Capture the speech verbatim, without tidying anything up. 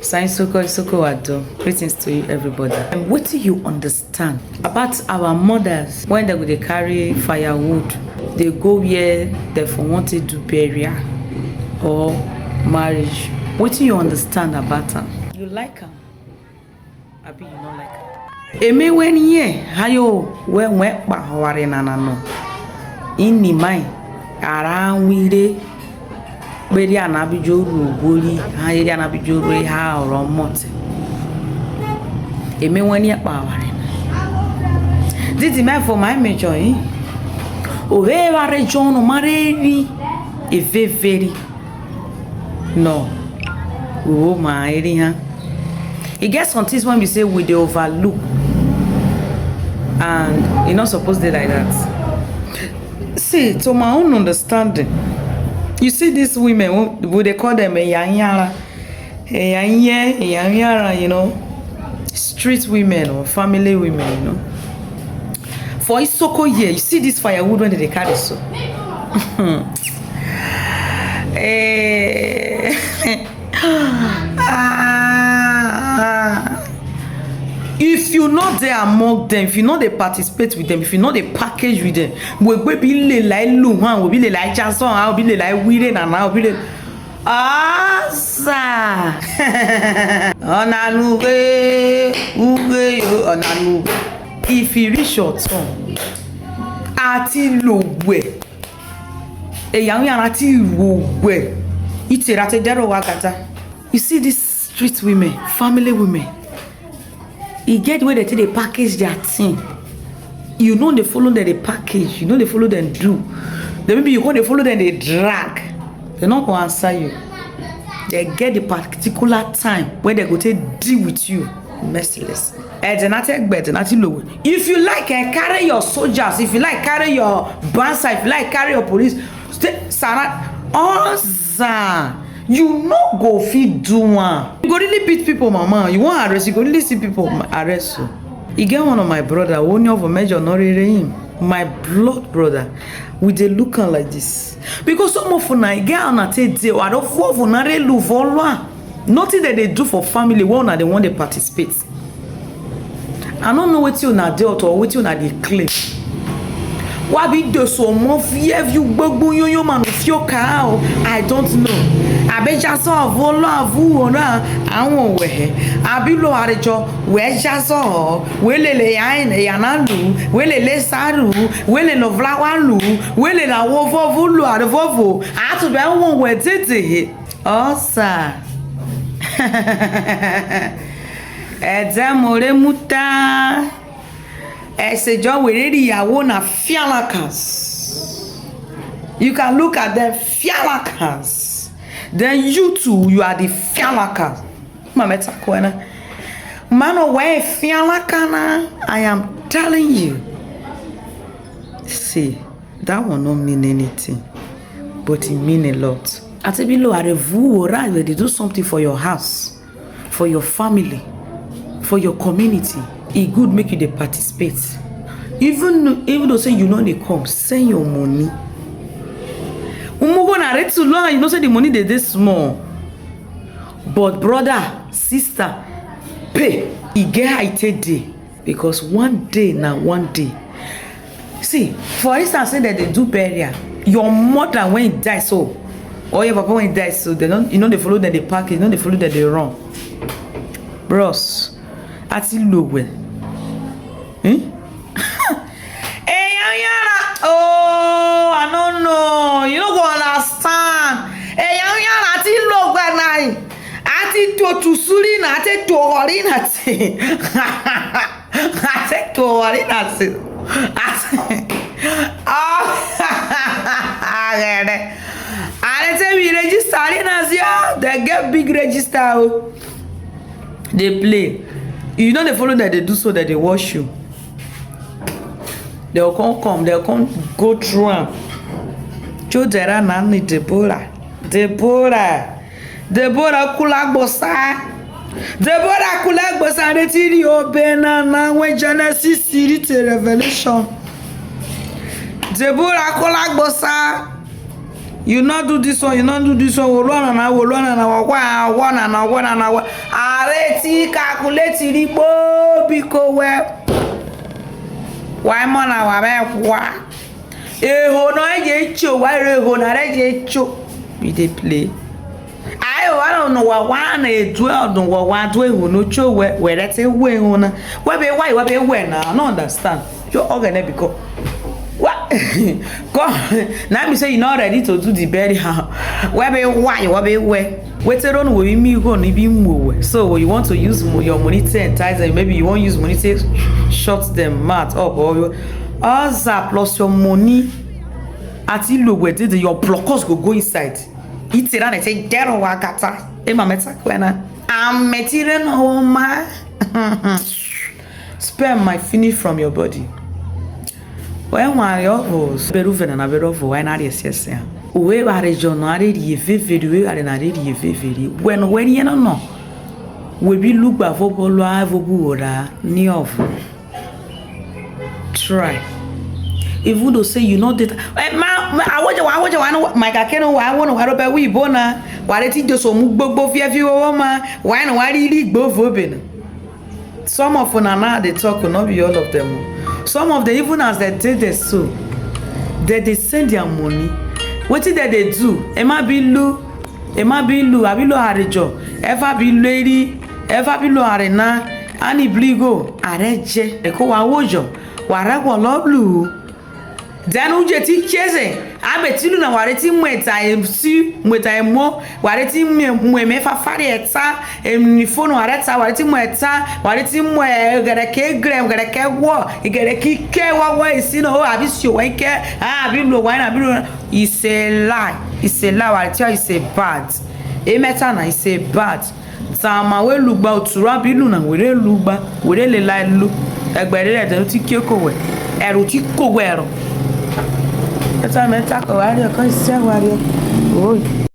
Sain soko isoko wado. Greetings to you, everybody. And wetin you understand about our mothers when they go dey carry firewood, they go where they for want to do burial or marriage? Wetin you understand about am? You like am? Abi you no like am? Eme wen ye hayo we we pa haware na na no. Ini mai ara wire. Beri anabijo ru gori, ha eri anabijo ru ha oro mote. Eme wen ye pa haware na. Didi mai for my major, eh? O he ware jono mareri. E veveri. No. O ma eri ha. E get some things when we say we dey overlook, and e no suppose dey like that. See, to my own understanding, you see these women, we, we dey call them eyanyara, eyanye, eyanyara, you know, street women or family women, you know. For Isoko here, you see this firewood when they carry so. Eh, ah, if you no dey among them, if you no dey participate with them, if you no dey package with them, we go be le like luhan, we be le like jason, we be le like wire na na, we be le asa. Ona nuwe, uwe yo, ona nuwe. If you reach your turn, ati lowe. Eya wi ara ti wo we. Ite ra te dero wa gata. You see these street women, family women. E get the way they take dey package their thing. You know they follow them, they package. You know they follow them do. Then maybe you go they follow them, they drag. They not go answer you. They get the particular time where they go take deal with you merciless. Eh, then I take bed, then I take low. If you like, eh, carry your soldiers. If you like, carry your bouncer. If you like, carry your police. Stay, Sarah, Oza, you no go fit do one. You go really beat people, mama. You want arrest, you go really see people ma- arrest you. E get one of my brother, only of a major, not him. My blood brother, we dey look am like this. Because some of una, e get how una take dey, I don't fall for una, they look for one. Nothing that they do for family, one una they want to participate. I don't know wetin una dey out or wetin una dey claim. Wa bi do so mo fi e view gbogbo yoyo ma mi fi o ka o. I don't know. Abe ja so avo lo avu ora awon we. Abi lo arejo we ja so. We le le ya ine ya na lu. We le le saru. We le lo flower lu. We le la wo vo vu lu are vo vo. A to be won we tete he. Osa. Ede more muta. Ese jo we re iyawo na fialakas. You can look at them fialakas. Then you too, you are the fialakas. Mama takwena. Mano we fialakana. I am telling you. See, that one no mean anything, but it mean a lot. Atebilo arevu ora, they do something for your house, for your family, for your community. E good make you dey participate. Even even though say you no dey come, send your money. Umugo na rate too long, you know say the money dey dey small. But brother, sister, pay. E get how e take dey. Because one day na one day. See, for instance, say that they do burial, your mother when you die so, or your papa when you die so, they don't, you know they follow them, they pack it, you know they follow them, they run. Bros, ati lowe. Hmm? Eyanyara. Oh, I don't know. You don't go understand. Eyanyara ati lowe na. Ati to tusuri na, ati to hori na ti. Ati to hori na ti. Ati. Oh. Agere. And they say we register in as yeah. They get big register. Oh. They play. You know they follow that they do so that they wash you. They'll come come. They'll come go through am. Jodera nani Deborah. Deborah. Deborah kulagbosa. Deborah kulagbosa retiri obena na when Genesis read to Revelation. Deborah kulagbosa. You no do this one, you no do this one, wolu anana, wolu anana, wa, wa, wa, nana, wa, nana, wa. Are ti calculate rigbo biko we. Why mana wa me kwa? Eho no eje cho, why eho na eje cho? We dey play. Ayo, I don't know what one e do, I don't know what one do, eho no cho, where, where that's a way on. Where be, why, where be, where now? I don't understand. You're all gonna be go. What? God, now me say you not ready to do the burial. Where be, why, where be, where? Wetin don we me go ni be mo we. So you want to use mo- your money to entice them? Maybe you wan use money to shut them mouth up or your oza plus your money. Ati lo we did your blocos go go inside. Itira na say dero wa gata. E ma meta kwena. Am metire no ma. Sperm might finish from your body. Wee nware ọvụ, bere uve na na bere ọvụ, wee narị esi esi ya. Uwe bare jọ no are ri eveveri, uwe bare na are ri eveveri. When, when ye no no. We bi lugba vo bolo a vo bu ora ni ọvụ. Try. Even though say you know that, eh, ma, ma, I want you, I want you, I know, my kakeno, I want to, I don't bet we bona. Why did he do so mu gbogbo fia fi wo ma? Why no, why did he go for bena? Some of una now dey talk, no be all of them o. Some of them, even as they dey there so, they dey send their money. Wetin they dey do? Ema bi lu, ema bi lu, abi lu arejo, eva bi lu eri, eva bi lu arena, ani bligo, areje. Eko wa wojo, wa ragwo lo blu. Then uje ti cheze, abe tilu na ware ti mweta emsi, mweta emo, ware ti mwe, mwe me fafari eta, em ni phone ware ta, ware ti mweta, ware ti mwe gere ke grem, gere ke wo, gere ki ke wa wa isi no, abi si o wa ke, ah, abi lo wa na, abi lo. It's a lie. It's a lie. Ware ti, it's a bad. E meta na, it's a bad. Tama we lugba otura bi lu na were lugba, were le la lu. Egbere re de ti ke ko we. Eru ti ko we ro. Eta meta ko wa re ko se wa re. Oh.